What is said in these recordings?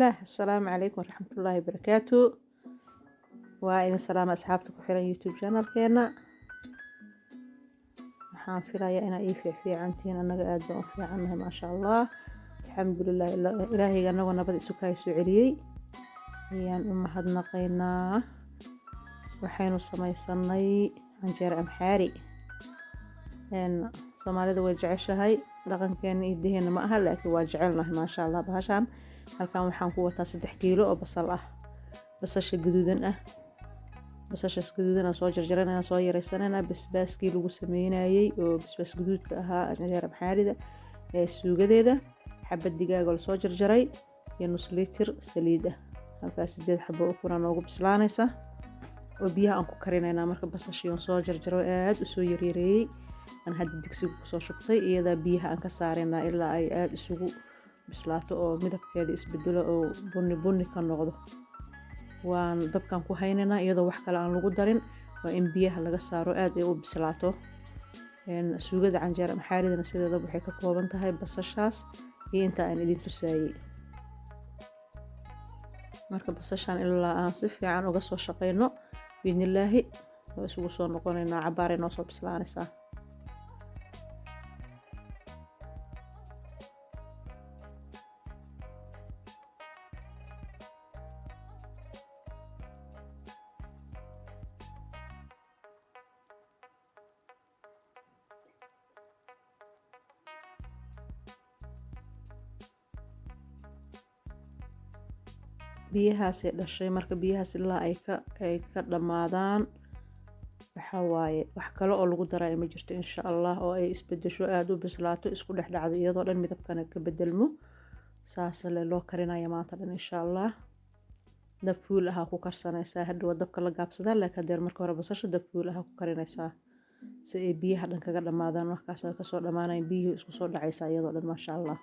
Bismillaah, assalaamu calaykum waraxmatullaahi wabarakaatu. Waa idin salaama asxaabta ku xiran YouTube channelkeena. Waxaan filayaa inaa ii fiicantihiin, annaga aad baan u fiicannahay, maasha Allah, alxamdulilah. Ilaahayga anagoo nabad isu kaay soo celiyey ayaan u mahadnaqaynaa. Waxaynu samaysanay canjeero amxaari. Soomaalida way jeceshahay, dhaqankeena iyo hidaheena ma aha, laakiin waa jecelnahay, maasha Allah. Bahashaan halkan waxaan ku wataa 3 kiilo oo basal ah, basasha gaduudan ah. Basashaas gaduudan aan soo jarjaranayna, soo yaraysanayna. Basbaaskii lagu sameynayey oo basbaas gaduudka ahaa canjeero amxaarida ee suugadeeda, xabad digaag oo lasoo jarjaray iyo nus litir saliid ah. Halkaas 8 xabo ukuna noogu bislaanaysa oo biyaha aan ku karinaynaa. Marka basashii aan soo jarjaro, aad u soo yaryareeyey, aan hadda digsiga kusoo shubtay, iyadaa biyaha aan ka saaraynaa ilaa ay aada isugu bislaato oo midabkeeda isbedelo oo bunni bunni ka noqdo. Waan dabkan ku haynaynaa iyadoo wax kale aan lagu darin. Waa in biyaha laga saaro, aad ay u bislaato. Suugada canjeera amxaaridana sideedaba waxay ka kooban tahay basashaas iyo inta aan idin tusaayey. Marka basashaan ilaa aan si fiican uga soo shaqeyno, biidnillaahi waa isugu soo noqonaynaa. Cabaaray noo soo bislaanaysaa. Biyahaasay dhashay. Marka biyahaas ilaa ay ka dhammaadaan, waxaa waaye wax kale oo lagu daraa ma jirto, insha Allah, oo ay isbedesho, aada u bislaato, isku dhex dhacdo iyadoo dhan, midabkana ka bedelmo. Saasa le loo karinaya maanta dhan, insha Allah. Dab fuul ahaa ku karsanaysaa. Hadhow dabka la gaabsadaa, laakiin hadeer marka hore basasha dab fuul ahaa ku karinaysaa si ay biyaha dhan kaga dhammaadaan. Markaas kasoo dhammaanayan biyihii, isku soo dhacaysaa iyadoo dhan, maasha Allah.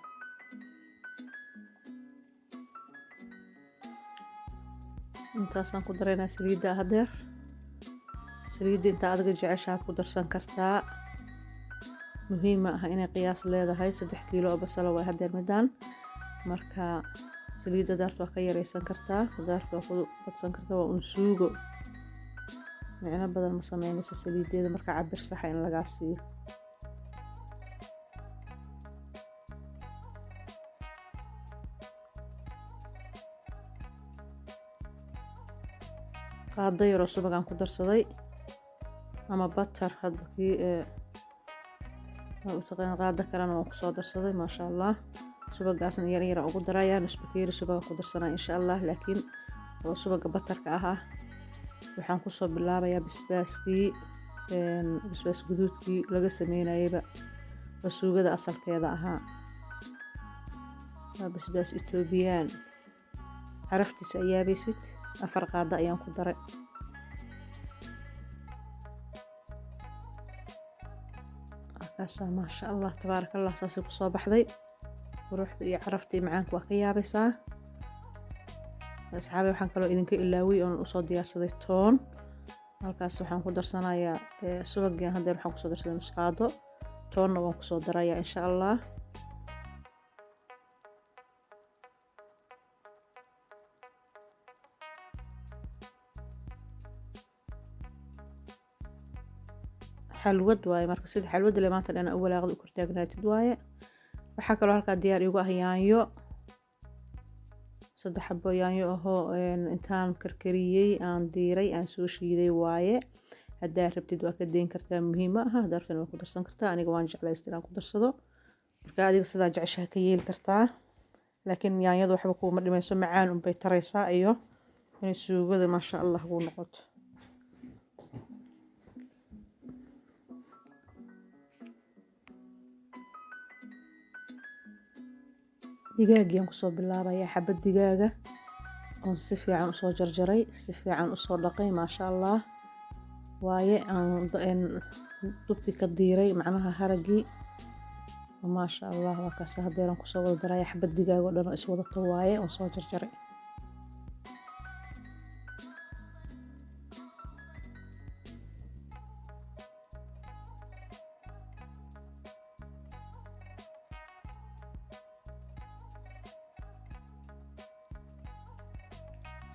Intaasaan ku daraynaa saliidda hadeer. Saliidda intaa adiga jeceshaad ku darsan kartaa, muhiim ma aha inay qiyaas leedahay. 3 kiilo oo basala waay hadeer midaan. Marka saliidda daarta waa ka yaraysan kartaa, daarta waa ku badsan kartaa. Waa un suugo, micno badan ma sameynaysa saliiddeeda. Marka cabir saxa in lagaa siiyo. Qaado yaroo subagaan ku darsaday ama butter, hadba kii u taqaan. Qaado kalena waan kusoo darsaday, maasha Allah. Subagaasna yar yar ugu darayaa, nus bakeeri subaga ku darsanaa, insha Allah, laakiin oo subaga butterka ah. Waxaan kusoo bilaabayaa basbaaskii, basbaas guduudkii laga sameynayeyba oo suugada asalkeeda ahaa. Waa basbaas Etoobiyaan, caraftiisa ayaabaysid. 4 qaado ayaan ku daray. Markaasaa, maasha Allah, tabaaraka Allah, saasay kusoo baxday. Quruxda iyo carafta iyo macaanka waa ka yaabaysaa, asxaabi. Waxaan kaloo idinka ilaaway oon usoo diyaarsaday toon. Halkaas waxaan ku darsanayaa subagian. Hadeer waxaan kusoo darsaday nus qaado toonna, waan kusoo darayaa, insha Allah. Xalwad waaye marka, sida xalwadda le maanta dhan u walaaqda, u kortaagnaatid waaye. Waxaa kaloo halkaa diyaar igu ah yaanyo, 3 xabo yaanyo ahoo intaan karkariyey, aan diiray, aan soo shiiday waaye. Haddaa rabtid waa ka deyn kartaa, muhiim ma aha. Haddaa rabtid waa ku darsan kartaa. Aniga waan jeclaystay inaan ku darsado. Marka adiga sidaa jeceshaha ka yeeli kartaa, laakiin yaanyadu waxba kuuma dhimayso, macaan unbay taraysaa iyo inay suugada, maasha Allah, kuu noqoto. Digaagiyaan kusoo bilaabayaa. Xabad digaaga oon si fiican usoo jarjaray, si fiican usoo dhaqay, maasha Allah waaye, aan dubkii ka diiray, macnaha haragii, maasha Allah. Waa kaas, hadeeraan kusoo wada daraya xabad digaag oo dhan oo iswadato waaye oon soo jarjaray.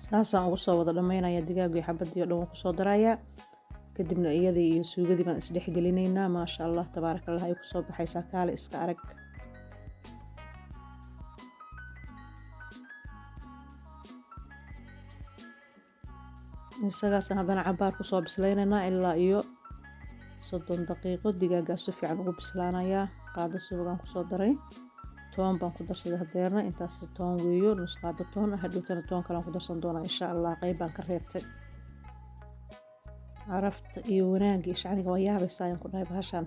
Saasaan ugu soo wada dhammaynaya digaagii, xabadii oo dhan waan kusoo darayaa. Kadibna iyadii iyo suugadii baan isdhex gelinaynaa. Maasha Allah, tabaaraka Allah, ay kusoo baxaysaa, kaale iska arag. Isagaasaan haddana cabaar kusoo bislaynaynaa ilaa iyo 30 daqiiqo. Digaaggaa si fiican ugu bislaanayaa. Qaado subagaan kusoo daray, toon baan ku darsaday hadeerna. Intaas toon weeyo, nus qaado toon ah. Hadhowtana toon kalean ku darsan doonaa insha Allah, qayb baan ka reebtay. Carafta iyo wanaagga iyo shacniga waa yaabaysaa ayaan ku dhahay bahashan,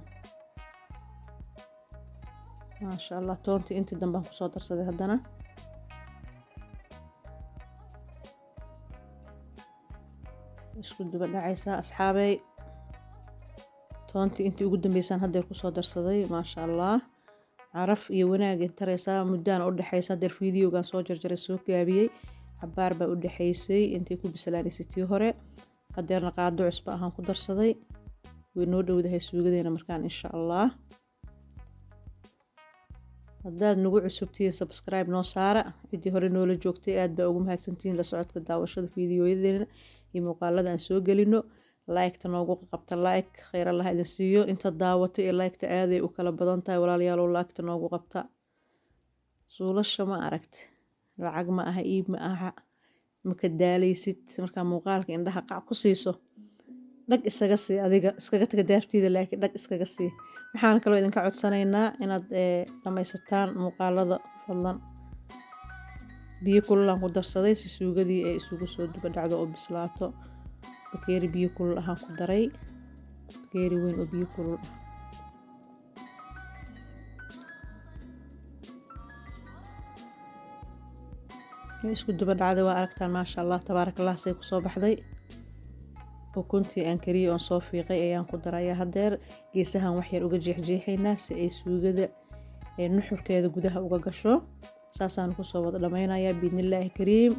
maasha Allah. Toontii intii dambaan kusoo darsaday haddana. Isku duba dhacaysaa asxaabey. Toontii intii ugu dambeysaan hadeer kusoo darsaday, maasha Allah. Caraf iyo wanaagay taraysaa. Muddaan u dhexaysa hadeer videogan soo jarjaray, soo gaabiyey, cabaar baa u dhexaysay intay ku bislaanaysay tii hore. Hadeerna qaado cusba ahaan ku darsaday. Way noo dhowdahay suugadeena markaan insha Allah. Haddaad nagu cusubtihiin, subscribe noo saara. Ciddii hore noola joogtay, aad baa ugu mahadsantihiin la socodka daawashada fiidiyoyadeena iyo muuqaalada aan soo gelino. Like-ta noogu qabta, like, khayr Allah idin siiyo. Inta daawata iyo like-ta aaday u kala badan tahay, walaalayaal, like-ta noogu qabta. Suulasha ma aragti, lacag ma aha, iib ma aha, maka daalaysid. Markaa muuqaalka indhaha qac ku siiso, dhag isaga sii, adiga iskaga taga daartiida, laakiin dhag iskaga sii. Waxaan kaloo idinka codsanaynaa inaad dhammaysataan muuqaalada fadlan. Biyo kululaan ku darsaday si suugadii ay isugu soo duba dhacdo oo bislaato. Bakeeri biyo kulul ahaan ku daray, bakeeri weyn oo biyo kulul ah. Isku duba dhacday, waa aragtaan, maasha Allah, tabaaraka Allah, say kusoo baxday. Ukuntii aan kariyey oon soo fiiqay ayaan ku darayaa hadeer. Geesahan wax yar uga jeexjeexaynaa si ay suugada nuxurkeeda gudaha uga gasho. Saasaan kusoo wada dhammaynayaa biidnillaahi kariim.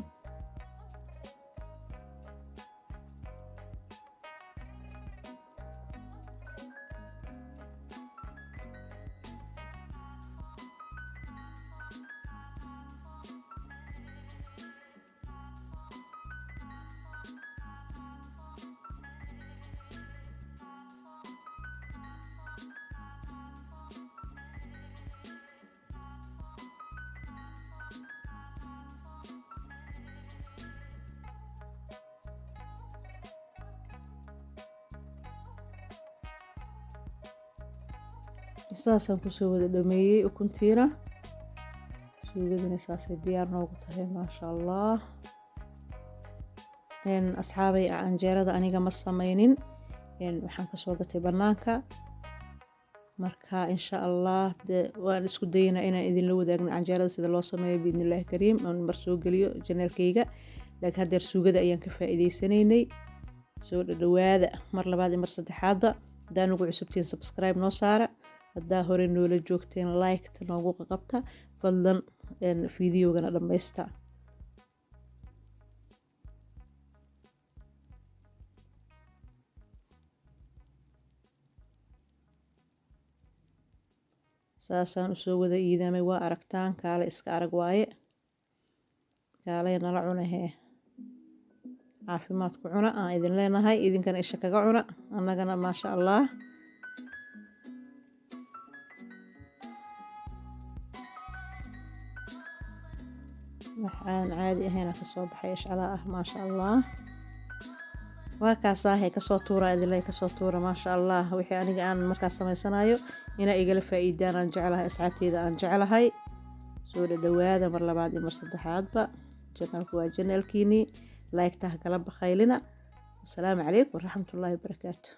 Saasaan kusoo wada dhameeyey ukuntiina, suugadina saasay diyaar noogu tahay, maasha Allah. Asxaabay, canjeerada aniga ma sameynin, waxaan kasoo gatay banaanka. Marka insha Allah waan isku daynaa inaan idinla wadaagno canjeerada sida loo sameeyo biidnillaahi kariim, aan mar soo geliyo channelkayga, laakiin haddeer suugada ayaan ka faa'iideysanaynay. Soo dhadhawaada mar labaad iyo mar saddexaadba. Haddaa nagu cusubtiin, subscribe noo saara. Haddaa hore noola joogteen, like-ta noogu qaqabta fadlan, videogana dhammaysta. Saasaan usoo wada iidaamay, waa aragtaan, kaale iska arag waaye. Kaalay nala cunahee, caafimaadku cuna aan idin leenahay, idinkana isha kaga cuna, annagana maasha Allah. Waxaan caadi ahayna kasoo baxay, ishcalaa ah, maasha Allah. Waa kaasaahe, kasoo tuura idinle, kasoo tuura, maasha Allah. Wixii aniga aan markaas samaysanayo inaa igala faa'iidaan aan jeclahay, asxaabteyda aan jeclahay. Soo dhadhawaada mar labaad iyo mar saddexaadba. Channelku waa channelkiinii, like-ta ha kala bakhaylina. Wasalaamu calaykum waraxmatullaahi wabarakaatu.